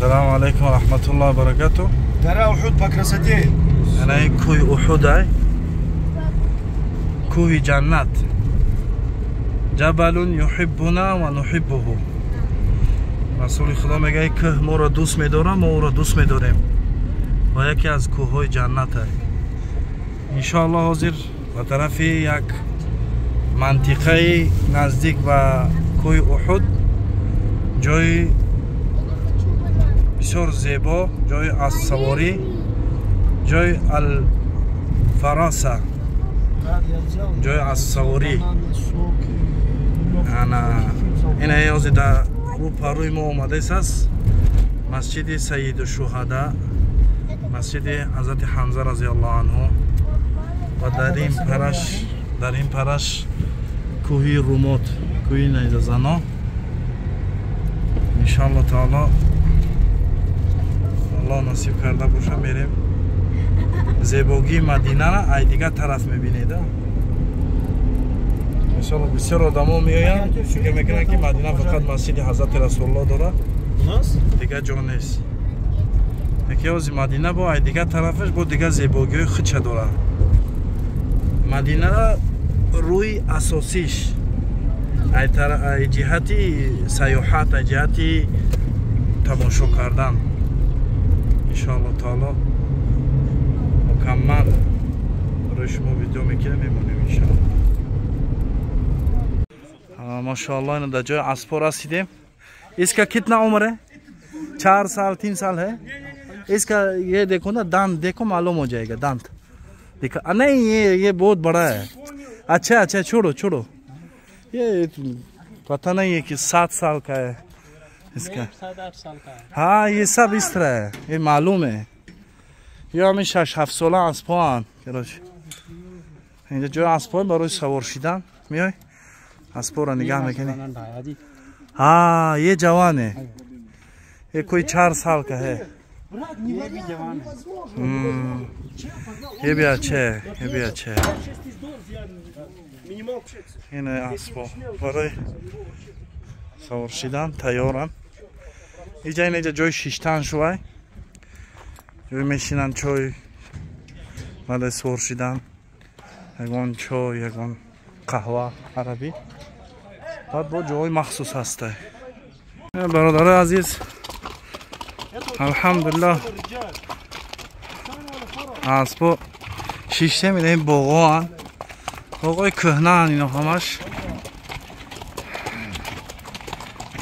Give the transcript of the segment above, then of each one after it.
Салому алейкум ва раҳматуллоҳи ва баракатуҳ. Гора Ухуд по красоте. Ана ин кӯҳи Ухуд ай. Кӯҳи ҷаннат. Ҷабалун юҳиббуна ва нуҳиббуҳу. Расули Худо мегӯяд ин кӯҳ моро дӯст медорад, мо ӯро дӯст медорем. Ва яке аз кӯҳҳои ҷаннат ай. Иншоаллоҳ ҳозир ба тарафи як мантиқаи наздик ба кӯҳи Ухуд, ҷои бисёр зебо, ҷои аспсаворӣ, ҷои Алфараса, ҷои аспсаворӣ. Ана ина ҳозир дар рӯпарӯи мо омадааст аст масҷиди Сайиду Шуҳада, масҷиди ҳазрати Ҳамза разияллоҳу анҳу. Ва дар ин параш кӯҳи Румот, кӯҳи Найзазано. Иншоаллоҳ таоло Аллоҳ насиб карда боша, мерем зебогии Мадинара ай дигар тараф мебинед. Мисол бисёр одамо меоянд, фикр мекунанд ки Мадина фақат масҷиди ҳазрати Расулуллоҳ дорад, дигар ҷо нест. Яке ҳозир Мадина бо ай дигар тарафаш бо дигар зебогиҳои худша дорад. Мадинара рӯи асосиш ай ҷиҳати сайёҳат, ай ҷиҳати тамошо кардан. Иншоаллоҳ таоло мукаммал барои шумо видео мекунем, мемонем иншоаллоҳ. Машоаллоҳ, ина дар ҷои аспо расидем. Иска китна умр है? 4 साल 3 साल है इसका। ये देखो ना, दांत देखो, मालूम हो जाएगा। दांत देखा नहीं, ये बहुत बड़ा है। अच्छा अच्छा, छोड़ो छोड़ो, ये पता नहीं है कि 7 साल का है इसका। 7-8 साल का है। हाँ, ये सब इस तरह है, ये मालूम है। ये हमें 6-7 сола аспоан. Короче, инҷа ҷои аспо барои савор шидан меой, аспоро нигаҳ мекунӣ. हाँ, ये जवान है, ये कोई 4 साल का है। ये भी जवान है। ये भी अच्छा है, ये भी अच्छा है। ин аспо барои савор шидан тайёрам. Иҷа инҷа ҷои шиштан шувай, ҷои мешинан чой баъд аз савор шидан, ягон чой, ягон қаҳва арабӣ. Баъд бо ҷоҳои махсус ҳаста. Бародарои азиз, алҳамдулиллоҳ, аспо шиштем. Ин боғоан, боғои кӯҳнаан ино ҳамаш.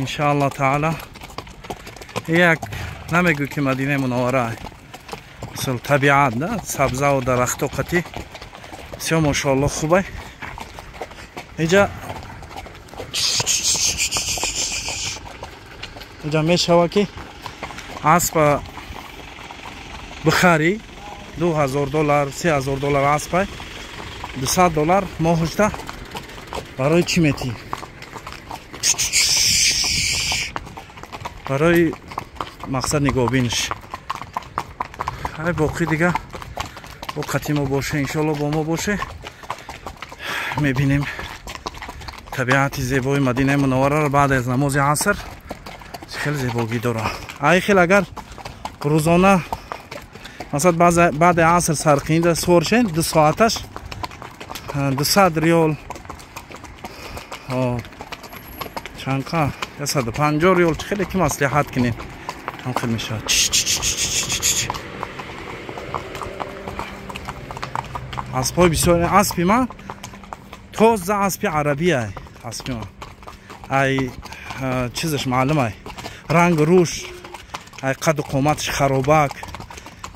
Иншоаллоҳ таала як намегӯ ки Мадинаи Мунаввара мисол табиат да сабзаву дарахто қатӣ бисёр мошоаллоҳ хубай. Иҷа мешава ки аспа бихарӣ, $2000 $3000 аспай, $200 моҳушта барои чӣ метӣ? Барои мақсад нигоҳбиниш. Ай боқӣ дига бо қатӣ мо боше, иншоаллоҳ бо мо боше, мебинем табиати зебои Мадинаи Мунаввараро баъд аз намози аср хеле зебогӣ дорад. Ай хел агар рӯзона масалан баъди аср сарқинида сувор шен, 2 соаташ 200 риёл, чанқа 150 риёл, чӣ хеле ки маслиҳат кунем ҳам хел мешавад. Аспҳои бисёр. Аспи ман тоза аспи арабӣ ай. Аспи ман ай чизаш маълум ай, ранг рӯш ай, қаду қоматаш харобак,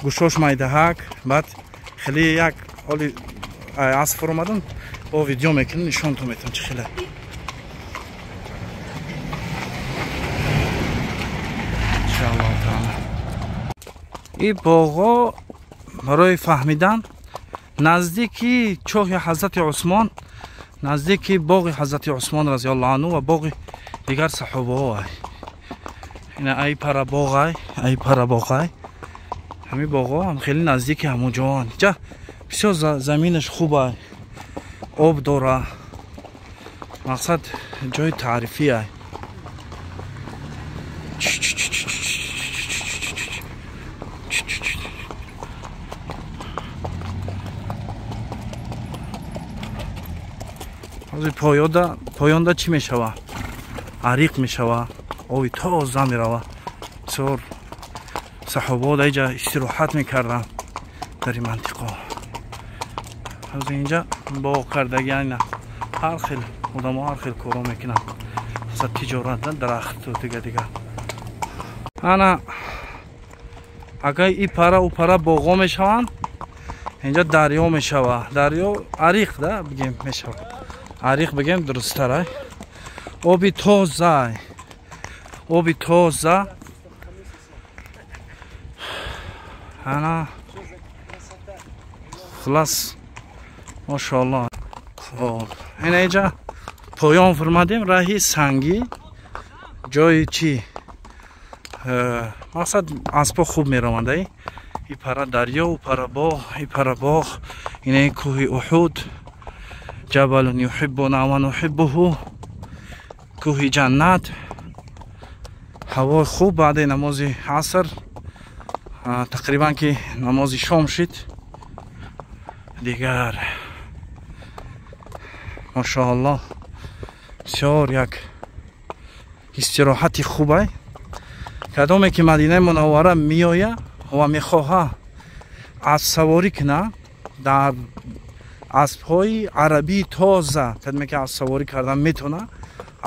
гӯшош майдаҳак. Баъд хеле як ҳоли асп фуромадам, бо видео мекунем, нишонтон метавон чӣ хеле. Иншоаллоҳ таала ин боғо барои фаҳмидан наздики чоҳи ҳазрати Усмон, наздики боғи ҳазрати Усмон разияллоҳу анҳу ва боғи дигар саҳобаҳо ай. Ина ай пара боғ ай, ай пара боғ ай. Ҳамин боғҳо ҳам хеле наздики ҳамон ҷоанд. Ҷа бисёр заминаш хуб ай, об дора, мақсад ҷои таърифӣ ай. Ҳозир поёнда чӣ мешава? Ариқ мешава, оби тоза мерава. Бисёр саҳобаҳо дар инҷа истироҳат мекарданд дар ин мантиқо. Ҳозир инҷа боғ кардаги, ина ҳар хел одамо ҳар хел корҳо мекунанд. Масалан тиҷорат, дарахту дига дига. Ана агар и пара у пара боғҳо мешаванд, инҷа дарё мешава. Дарё ариқ да бигем мешава. Ариқ бигем дурусттар. Оби тоза. Оби тоза. Ана хулас машааллоҳ. Хоб, ина инҷа поён фурмадем, раҳи сангӣ, ҷои чӣ? Мақсад аспо хуб мераванд. И пара дарё, у пара боғ, и пара боғ, ина кӯҳи Уҳуд, ҷабалун юҳиббуна ва нуҳиббуҳу, кӯҳи ҷаннат. Ҳавои хуб баъди намози аср, тақрибан ки намози шом шид. Дигар машааллоҳ бисёр як истироҳати хубай. Кадоме ки Мадинаи Мунаввара меоя ва мехоҳа аспсаворӣ куна дар аспҳои арабии тоза, кадоме ки аспсаворӣ кардан метавона,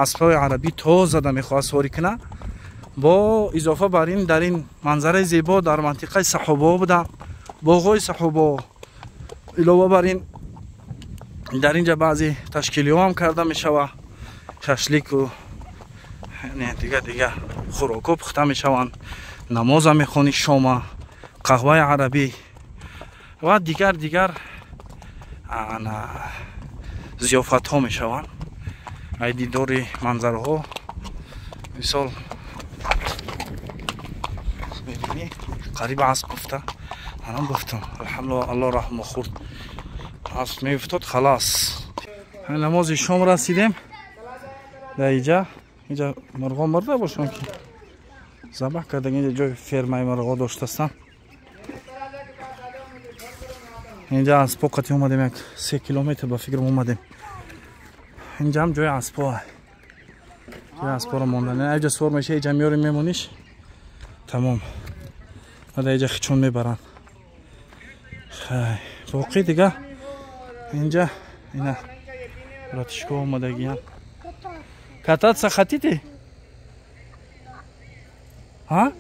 аспҳои арабии тоза да мехоҳа саворӣ куна, бо изофа бар ин дар ин манзараи зебо дар мантиқаи саҳобаҳо буда, боғҳои саҳобаҳо. Илова бар ин дар инҷа баъзе ташкилиҳо ҳам карда мешава, шашлику дига дига хӯрокҳо пухта мешаванд, намоза мехонӣ шома, қаҳваи арабӣ ва дигар дигар зиёфатҳо мешаванд. Ай дидори манзараҳо мисол мебинӣ, қариб асп гуфта, анам гуфтам, алҳамдулилла, аллоҳ раҳмо хурд, асп меуфтод, халас. Намози шом расидем. Дар инҷа инҷа мурғо мурда бошанд ки забҳ кардаги, инҷа ҷои фермаи мурғо доштастанд. Инҷа аспо қати омадем, як 3 километр ба фикрам омадем. Инҷа ҳам ҷои аспо, ҷои аспоро мондан. Инҷа сувор меша, инҷа меёрем, мемониш, тамом. Баъд инҷа хичон мебаранд. Хай, боқӣ дига инҷа ина братишко омадагиян. Кататься хотите? А?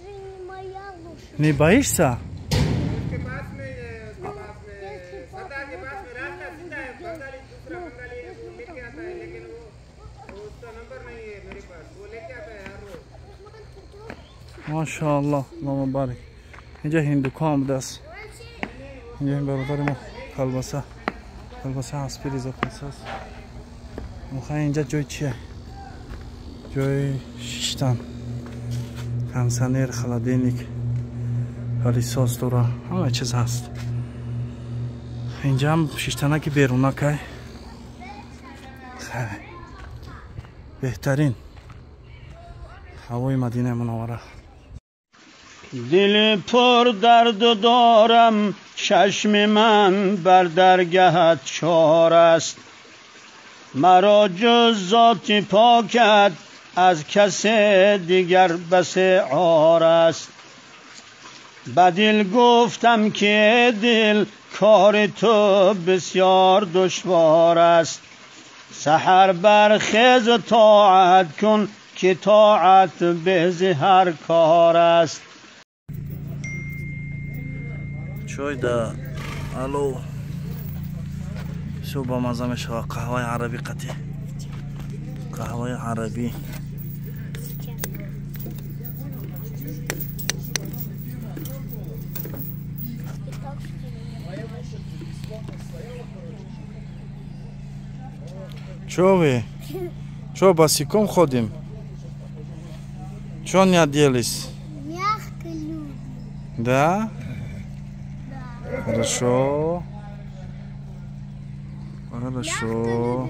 Не боишься? Машааллоҳ, Аллоҳ муборак. Инҷа ҳиндуко ҳам будааст. Инҷа ин бародари мо колбаса аспи реза кардааст. Мохай инҷа ҷои чие? Ҷои шиштан, кондиционер, холодильник, пылесос дора, ҳама чиз ҳаст. Инҷа ҳам шиштанаки берунакай. Беҳтарин ҳавои Мадинаи Мунаввара. Дили пур дарду дорам, чашми ман бар даргаҳат чор аст. Маро ҷуз зоти покат аз касе дигар басе ор аст. Ба дил гуфтам ки дил кори ту бисёр душвор аст. Саҳар бархез тоат кун ки тоат бези ҳар кор аст. Чой да алло бисёр бамазза мешавад. Қаҳваи арабӣ қатӣ, қаҳваи арабӣ. Чё вы? Чё, босиком ходим? Чё не оделись? Мягко люблю. Да? Да. Хорошо. Хорошо.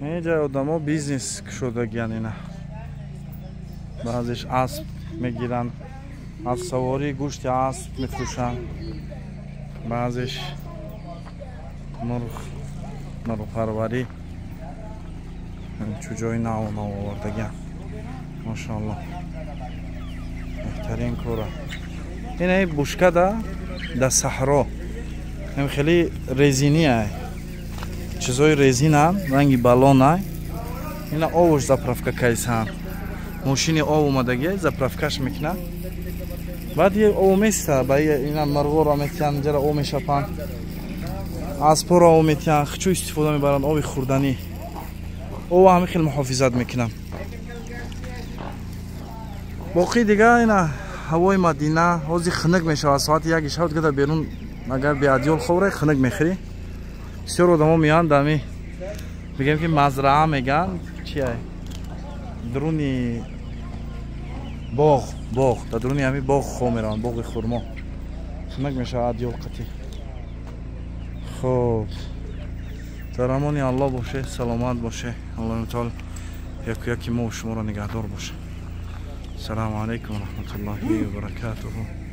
Инҷа одамо бизнес кушодагиян ина. Баъзеш асп мегиранд, Аспсаворӣ, гӯшти асп мефурӯшанд, баъзеш мурғ, мурғпарварӣ, чӯҷои нав нав овардагиам. Машоалло, беҳтарин кора. Ина бушка да саҳро ҳам хеле резини ай, чизои резинан, ранги баллон ай. Ина овош заправка кайсан, мошини об омадагӣ, заправкаш мекунад, баъд об места ба ина мурғоро метиҳанд, инҷара об мешапанд, аспоро об метиҳанд, хичӯ истифода мебаранд, оби хӯрданӣ. Об ҳамин хел муҳофизат мекунам. Боқӣ дига ина ҳавои Мадина. Ҳозир хунук мешавад, соати 1 шаб дига дар берун агар бе одеял хобра, хунук мехӯрӣ. Бисёр одамо меоянд дами, бигем ки мазраа меган чи ай, дуруни боғ, боғ, дар дуруни ҳами боғ хоб мераванд, боғи хурмо. Хунук мешавад одеял қатӣ. Хуб, дар амони Аллоҳ боше, саломат боше. Аллоҳи мутаол яку яки мо шуморо нигаҳдор боше. Ассалому алайкум ва раҳматуллоҳи ва баракатуҳу.